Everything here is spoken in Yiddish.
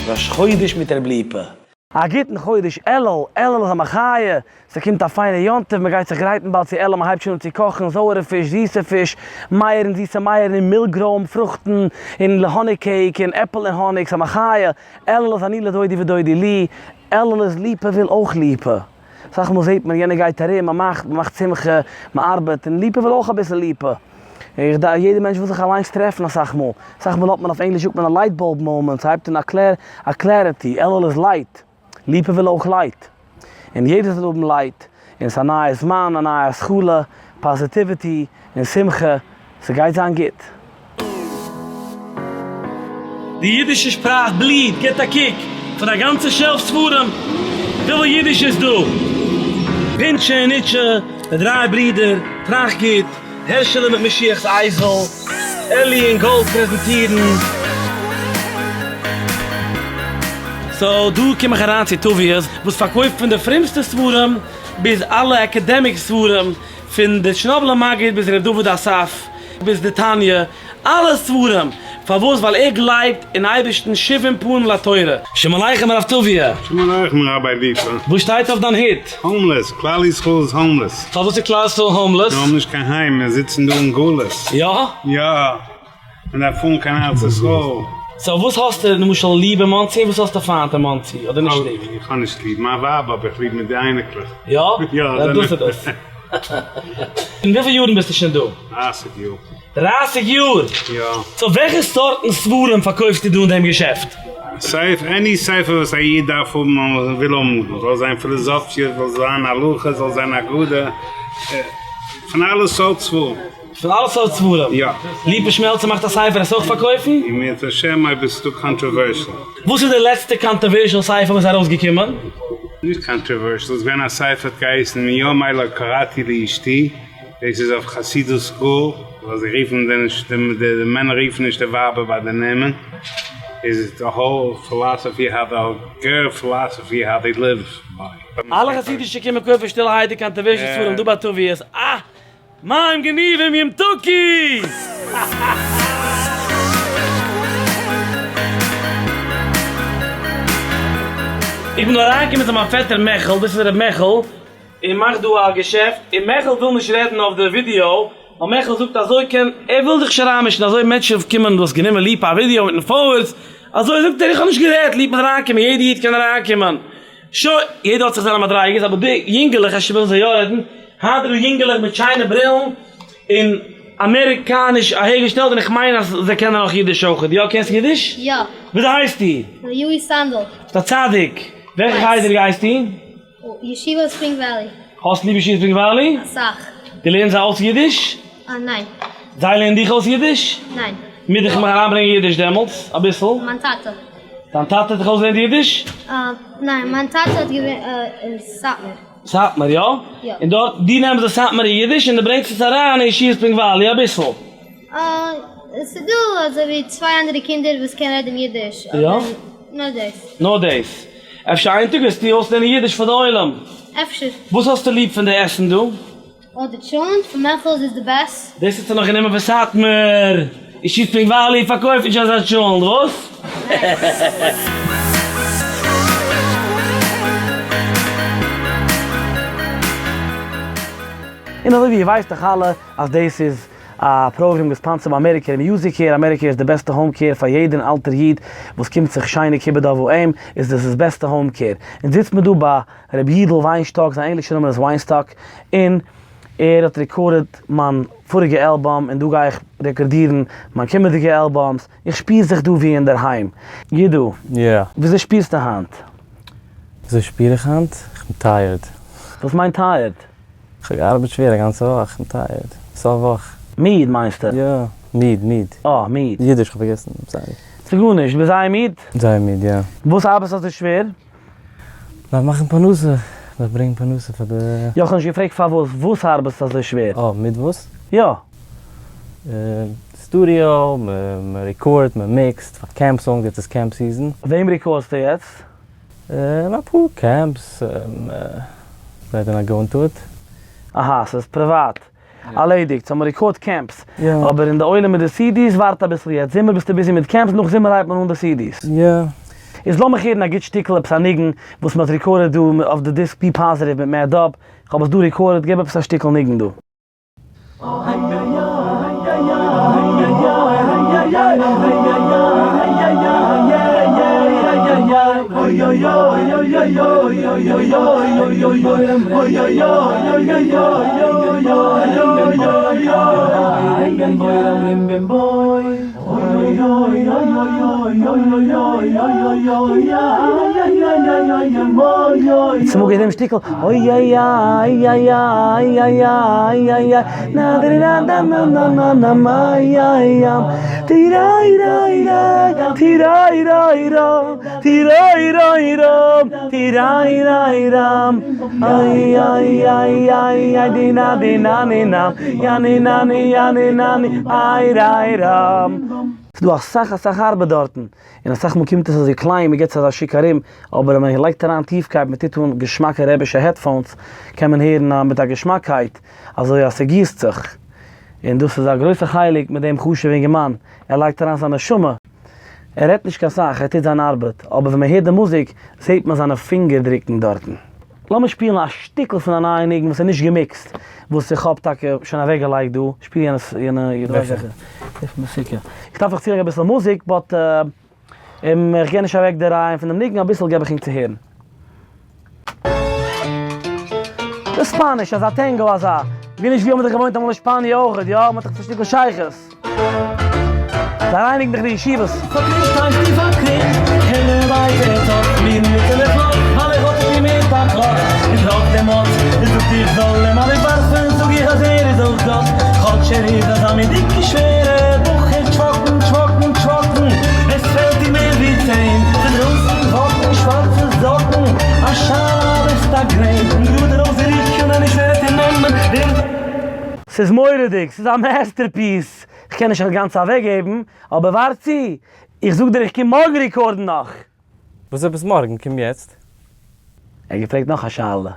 ראש חודש מיט ר' ליפא. א גוטן חודש אלול, אלול איז א מחיה, ס'קומט א פיינע יום טוב, מ'גייט זיך גרייטן באלד צו אלול, מ'הייבט שוין אן צו קאכן זויערע פיש, זיסע פיש, מייערן, זיסע מייערן און מילגרוים פרוכטן, און האניג cake, און עפל און האניג, ס'א מחיה, אלול איז אני לדודי ודודי לי, אלול איז ליפא וויל אויך ליפא. אסאך מאל זעט מען יענער גייט ארום, מען מאכט, מען מאכט שמחה, מען ארבעט, און ליפא וויל אויך אביסל ליפא. איך דארף, יעדער מענטש וויל זיך אליינס טרעפן אסאך מאל. אסאך מאל האט מען, אויף ענגליש זאגט מען א light bulb moment, ס'הייבט אן א clarity, אלול איז light, ליפא וויל אויך light. און יעדער זאל האבן light, און ס'איז א נייע זמן, א נייע התחלה, positivity, און שמחה, ס'גייט זיין גוט. די אידישע שפראך בליהט, גיבט א קוק, פון א גאנצע shelf ספרים, וויפיל אידיש איז דא? פינטשע און איטשע, די דריי ברידער, טראכט גוט, הערשעלע מיט משיח'ס אייזל, אלי און גאלד פרעזענטירן. so דא קום איך אריין צו טוביה'ס וואס פארקויפט פון די פרומסטע ספרים ביז אלע academic ספרים, פון די טשערנאבלער מגיד ביז ר' דוד אסף ביז די תניא, אלע ספרים, פארוואס? ווייל ער גלייבט אין אייבערשטן שבעים פנים לתורה. שלום עליכם הרב טוביה. שלום עליכם ראביי ליפא. וואס שטייט אויף דיין הוט? homeless, כלל ישראל איז homeless. פארוואס איז כלל ישראל homeless? מיר האבן נישט קיין היים, מיר זיצן דא אין גלות. יא? יא. מען דארף פארן קיין ארץ ישראל. so וואס האסטו למשל ליב אין מאנסי און וואס האסטו פיינט אין מאנסי אדער נישט ליב? איך האב נישט ליב, מיין ווייב האב איך ליב מיט די אייניקלעך. יא? יא. דאס איז דאס. און וויפיל יארן ביסטו שוין דא? דרייסיג יאר. דרייסיג יאר? יא. so וועלכע סארטן ספרים פארקויפסטו דא אין דעם געשעפט? ספר, any ספר וואס א איד דארף האבן און וויל האבן, זאל זיין פילאזאפיע, זאל זיין הלכה, זאל זיין אגדה, פון אלע סארט ספרים. פון אלע סארט ספרים? יא. ליפא שמעלצער מאכט א ספר עס אויך פארקויפן? אם ירצה השם אויב עס איז דא controversial. וואס איז די לעצטע controversial ספר וואס איז ארויסגעקומען? נישט controversial, ס'איז געווען א ספר האט געהייסן מימי לא קראתי לאשתי, דאס איז אויף חסידות גור, ווייל זיי רופן די נישט די מענער רופן נישט די ווייבער ביי די נעמען, איז די whole philosophy how די גער philosophy how they live by. אלע חסידישע קומען קויפן שטילערהייט די controversial ספרים דא ביי טוביה'ס, אה! מים גנובים ימתקו! איך בין אריינגעקומען צו מיין פעטער מעכל, דאס איז ר' מעכל, ער מאכט דא א געשעפט, און מעכל וויל נישט רעדן אויף די ווידיאו, ווייל מעכל זאגט אזוי קען, ער וויל זיך נישט אריינמישן, אזוי מענטשן קומען, דו האסט גענומען ליפא א ווידיאו מיטן פארווערטס, אזוי זאגט ער, איך האב נישט גערעדט, ליפא איז אריינגעקומען, יעדע איד קען אריינקומען. שוין, יעדער האט זיך זיינע מדריגות, אבער די יונגעלעך אפשר ווילן זיי יא רעדן, היינט איז דא יונגעלעך מיט שיינע ברילן און אמעריקאניש אהערגעשטעלט און איך מיין אז זיי קענען נאך אידיש אויכעט, יא קענסט אידיש? יא. וויאזוי הייסטו? יואי סאנדל. ביסט א צדיק. וועלכע חדר גייסטו? ישיבה ספרינג וואלי. האסט ליב ישיבה ספרינג וואלי? אסאך. דו לערנסט זיי אויס אידיש? ניין. זיי לערנען דיך אויס אידיש? ניין. מוז איך מיך אריינברענגען אידיש דעמאלטס אביסל? מיין טאטע. דיין טאטע האט דיך אויסגעלערנט אידיש? ניין, מיין טאטע האט געווען אין סאטמאר. סאטמאר, יא? יא. און דארט, דו נעמסט די סאטמארע אידיש און דו ברענגסט עס אריין אין ישיבה ספרינג וואלי אביסל? ס'איז דא אזוי ווי צוויי אנדערע קינדער וואס קענען רעדן אידיש, אבער נאר דאס. נאר דאס. אפשר איין טאג וועסטו אויסלערנען אידיש פאר די עולם. אפשר. וואס האסטו ליב פון די עסן דא? אה די טשולענט פון מעכל'ס איז די best. דאס האסטו נאך גענומען פון סאטמאר? ישיבה ספרינג וואלי פארקויפט נישט אזא טשולענט, וואס? און אזוי ווי איר ווייסט דאך אלע אז דאס איז א פראגראם געספאנסערט ביי אמעריקער מיוזיק קעיר, אמעריקער איז די בעסטע home care פאר יעדען אלטער איד וואס קומט זיך שיינע כיבוד אב ואם, איז דאס דאס בעסטע home care. אונז זיצט מיר דא ביי ר' יודל וויינשטאק, זיין ענגלישע נאמען איז Weinstock, און ער האט recorded מיין פאריגע אלבום, און דא גיי איך רעקארדירן מיין קומענדיגע albums, איך שפיר זיך דא ווי אינדערהיים. יודל, יא. וויאזוי שפירסטו היינט? וויאזוי שפיר איך היינט? איך בין tired. וואס מיינט tired? איך האב געארבעט שווער א גאנצע וואך, איך בין tired. סוף וואך. מיד מיינסטו? יא, מיד, מיד. אה, מיד. אידיש, כ'האב פארגעסן, sorry. ס'גארנישט, ביסט זייער מיד? זייער מיד, יא. וואס ארבעסטו אזוי שווער? דארף מאכן פרנסה, דארף ברענגן פרנסה פאר די. יא, כ'האב נישט געפרעגט פארוואס, וואס ארבעסטו אזוי שווער? אה, מיט וואס? יא. סטודיאו, מען רעקארדט, מען מיקסט, פאר camp songs, יעצט איז camp season. וועם רעקארדסטו יעצט? אפאר camps, זיי זענען going to it. אהא, ס'איז פריוואט. ארלעדיגט, so מען רעקארדט camps. אבער אין די עולם מיט די CDs ווארט אביסל יעצט, זומער ביסטו busy מיט camps, נאך זומער הייבט מען אן די CDs. יא. איז לאמיך הערן א גוט שטיקל עפעס א ניגון וואס מען האט recorded דא אויף די דיסק Be Positive מיט Mad Dub, איך האב עס דא recorded, געב עפעס א שטיקל ניגון דא. צומאל געהערט דעם שטיקל אוי איי איי איי איי איי איי איי איי נא דרי נא דא נא נא נא נא מיי איי ים טיריי ריי ריי טיריי ריי רם טיריי ריי רם טיריי ריי רם איי איי איי איי איי די נא די נא ני נא יא ני נא ני יא ני נא ני איי ריי רם. ס'דא אסאך אסאך ארבעט דארטן, און אסאך מאל קומט עס אזוי קליין, מ'גיבט עס אזא שיק ארום, אבער ווען מען לייגט אריין טיפקייט, מען טוט אן געשמאקע רעבישע headphones, קען מען הערן מיט א געשמאקייט, אזוי אז ס'גיסט זיך. און דאס איז א גרויסע חלק מיט דעם חשוב'ע אינגערמאן, ער לייגט אריין זיין נשמה, ער רעדט נישט קיין סאך, ער טוט זיין ארבעט, אבער ווען מען הערט די מוזיק, זעט מען זיינע פינגער דרוקן דארטן. לאמיר שפילן א שטיקל פון א נייע ניגון וואס איז נישט געמיקסט, וואס איך האב טאקע שוין אוועק געלייגט דא, שפיל יענע יענע איך דארף נאך צולייגן אביסל מוזיק but איך גיב נישט אוועק די רעיון פון דעם ניגון, אביסל געב איך ענק צו הערן. די ספאניש, אזא tango אזא, ווי נישט ווי האבן זיך געוואוינט אמאל אין שפאניע אויכעט, יא? מ'האט דאך א שטיקל שייכות. זיי רייניגן דאך די ישיבות. ס'איז מורא'דיג! ס'איז א masterpiece! כ'קען נישט אינגאנצן אוועקגעבן, אבער ווארט צו, איך זאג דיר איך קום מארגן record ן נאך! וואס עפעס מארגן? קום יעצט. ער האט געפרעגט נאך א שאלה.